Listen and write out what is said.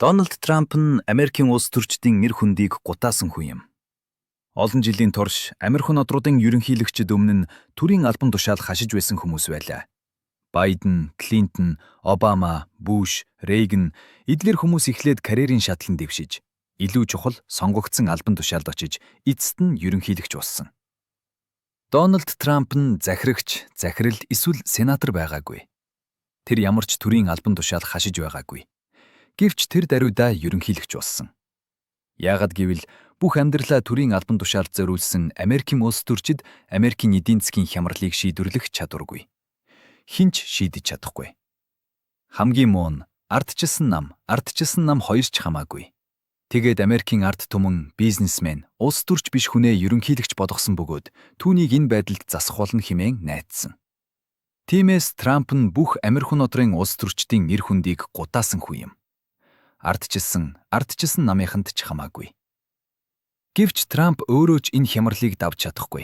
Дональд Трамп нь Америкийн улс төрчдийн эрх хүндийг гутаасан хүн юм. Олон жилийн турш Америк одруудын ерөнхийлөгчид өмнө нь төрийн албан тушаал хашиж байсан хүмүүс байлаа. Байден, Клинтон, Обама, Буш, Рейган эдгээр хүмүүс эхлээд карьерийн шатлан дэвшиж, илүү чухал сонгогдсон албан тушаалд очиж эцэст нь ерөнхийлөгч болсон. Дональд Трамп нь захирагч, захирал эсвэл сенатор байгаагүй. Тэр ямар ч төрийн албан тушаал хашиж байгаагүй. Гэвч тэр даруйдаа ерөнхийлөгч болсон. Яагаад гэвэл бүх амьдралаа төрийн албан тушаалд зориулсан Америкийн улс төрчид Америкийн эдийн засгийн хямралыг шийдвэрлэх чадваргүй. Хэн ч шийдэж чадахгүй. Хамгийн муу нь ардчилсан нам, ардчилсан нам хоёр ч хамаагүй. Тэгээд Америкийн ард түмэн, бизнесмен, улс төрч биш хүнээ ерөнхийлөгч болгосон бөгөөд түүнийг энэ байдалд засах болно хэмээн найдсан. Тиймээс Трамп нь бүх Америк одрын улс төрчдийн эрх хүндийг гутаасан хүн юм. Ардчилсан, ардчилсан намынханд ч хамаагүй. Гэвч Трамп өөрөө ч энэ хямралыг давж чадахгүй.